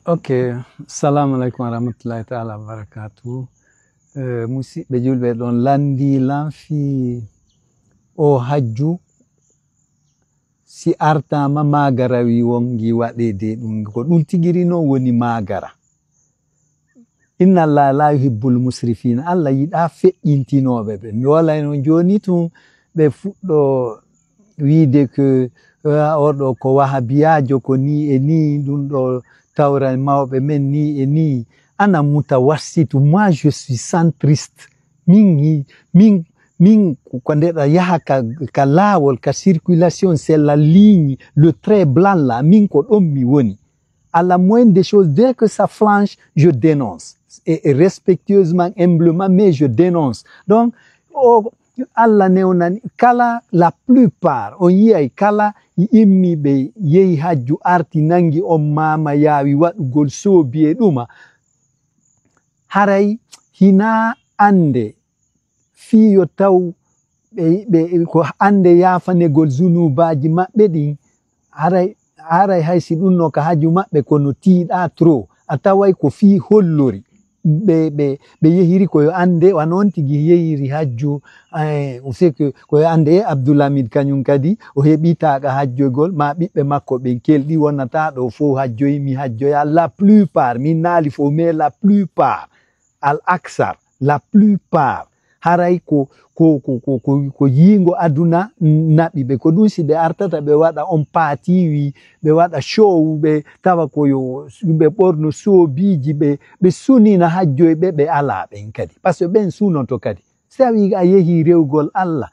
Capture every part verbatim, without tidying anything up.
Ok, salamu aleykum wa rahmatullahi taala wa barakatuhu. Eh, musidɓe julɓe, ɗon lanndi lan fii o hajju, si artaama maagara wi wongi waɗeede ɗum, ko ɗum tigiri non woni maagara. Inna Allah la yuhibbul musrifina. Allah yiɗaa feƴƴintinooɓe ɓe. Mi wala no jooni tun ɓe fuɗɗo wiide que, eh, oɗo ko wahabiyaajo, ko ni e ni, ɗum ɗo tawra mawɓe men ni e ni. Ana mutawassitu, moi je suis centriste. Min, min, min ko ndeɗa yaha ka, ka laawol, ka circulation, c'est la ligne, le trait blanc là, min ko ɗon mi woni. À la moindre des choses, dès que ça flanche, je dénonce. Et, et respectueusement, humblement, mais je dénonce. Donc, o, Allah newnani kala, la plupart, on yiyay kala immi ɓe yehi hajju, arti nangi on maama yaawi waɗugol soobi e ɗuma. Haray hinaa annde fii yo taw ɓe, ɓe, ko annde yaafanegol zunuubaaji maɓɓe ɗin. Haray, haray hay si ɗum no ka haju maɓɓe, kono tiiɗaa trop. A taway ko fii hollori. Ɓe, ɓe, ɓe yehiri ko yo annde, wano on tigi yehiri hajju. Eh, on sait que ko yo annde, eh, Abdoul Hamid kañum kadi, o heɓii taaqa hajjogol, ma ɓiɓɓe makko ɓen kelɗi, wonata ɗo fow hajjoyi, mi hajjoya. La plupart, min naali fow, mais la plupart, al aksar, la plupart, haray ko, ko, ko, ko, ko, ko yiingo aduna naɓi ɓe. Ko ɗum si ɓe artata, ɓe waɗa on paatiwi, ɓe waɗa show, ɓe tawa ko yo ɓe ɓorno soobiiji, ɓe, ɓe sunina hajjoy ɓe, ɓe alaa ɓen kadi. Parce que ɓen sunoto kadi. Si a wi a yehi rewgol Allah,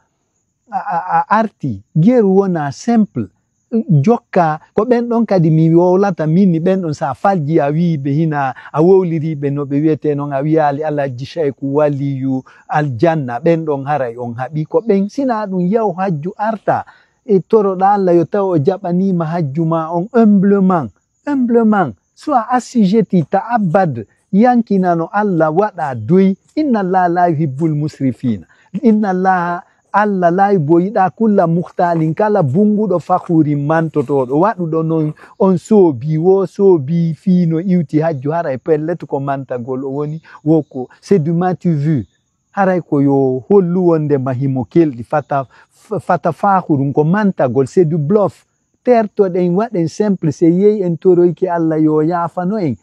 a, a, a arti, geru wona simple. Jokka, ko ɓen ɗon kadi mi wowlata, min ni ɓen ɗon sa falji a wii ɓe hina, a wowliri ɓe no ɓe wiyete non, a wiyaali Alhaji Shayku Waliyu Aljanna, ɓen ɗon haray on haɓi ko ɓen. Sina ɗum yaw hajju arta, e toroɗa Allah yo taw o jaɓaniima hajju ma on humblement. Humblement, soit assujetti, ta'abbad, yankinano Allah, waɗa doy. Inna Allah la yuhibbul musrifina. Inna Allah, Allah la yuhibbu, yiɗa kulla muhtalin, kala bunguɗo fakhurin mantotooɗo, waɗuɗo non on soobi, wo soobi fii no iwti hajju, haray pellet ko mantagol o woni, wo ko, c'est du m'as-tu vu. Haray ko yo hollu wonde ma himo kelɗi fata, f-, fata fakhurun ko mantagol, c'est du bluff. Tertoɗen, waɗen simple, se yehi en toroyki Allah yo yaafano en.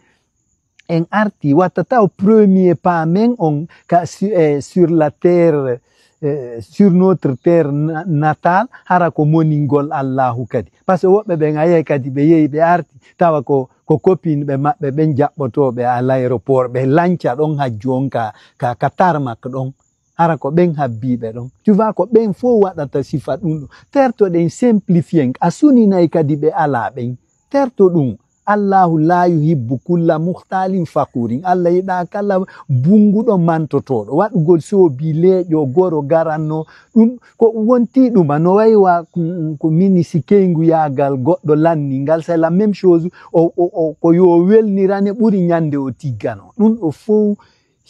En arti, watta taw premier pas men on ka su-, eh, sur la terre, eh, sur notre terre na-, natale, hara ko moningol Allahu kadi. Parce que woɓɓe ɓen a yiyay kadi ɓe yehi ɓe arti, tawa ko, ko copine ɓe maɓɓe ɓen jaɓɓotooɓe à l'aéroport, ɓe lanca ɗon hajju on ka, ka, ka tarmac ɗon. Hara ko ɓen habbiiɓe ɗon. Tu vois, ko ɓen fow waɗata sifa ɗum ɗo. Tertoɗen, simplifien. A suninay kadi ɓe alaa ɓen. Terto ɗum. Allahu la yuhibbu kulla muhtalin fakurin. Allah yiɗa kala bunguɗo mantotooɗo. Waɗugol soobi leeƴo goro garanno. Ɗum ko wonti ɗuma no waywa ko, ko mini si keyngu yaagal goɗɗo lanni ngal. C'est la même chose. O, o, o, ko yo welnirane ɓuri ñande o tiggano. Ɗum ɗo fow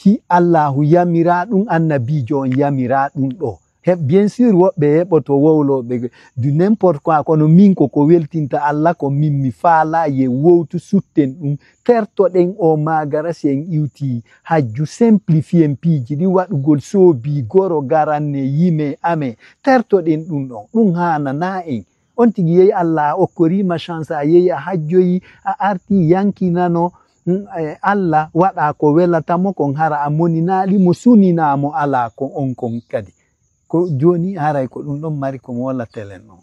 hi Allahu yamiraa ɗum, annabiijo on yamiraa ɗum ɗo. He, bien sûr, woɓɓe heɓoto wowlooɓe du n'importe quoi, kono min ko ko weltinta Allah ko min mi faalaa ye wowtu sutten ɗum. Tertoɗen o maagara si en iwti hajju, simplifien piiji ɗi, waɗugol soobi goro garanne yime ame. Tertoɗen ɗum ɗon, ɗum haananaa en. On tigi yehi Allah a okkorima chance, a yehi a hajjoyi, a arti yankinano, mm, eh, Allah waɗa ko welata mo kon, hara a moninaali mo, sunina mo alaa ko on kon kadi. Ko jooni haray ko ɗum ɗon mari ko mo wala telen on.